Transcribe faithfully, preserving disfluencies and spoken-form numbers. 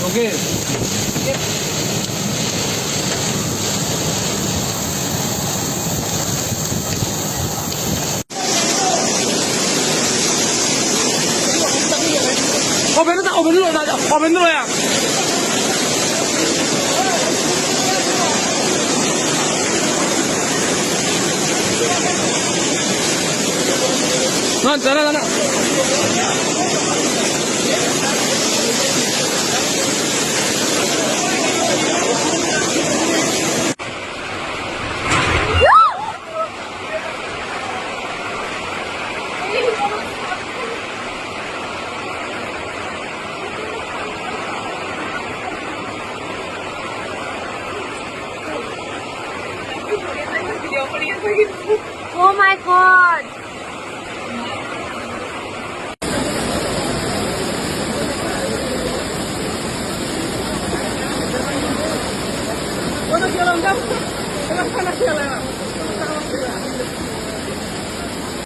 Okay. Oven no, oven no, oven no ya. Ngan, jana, jana. Oh my God!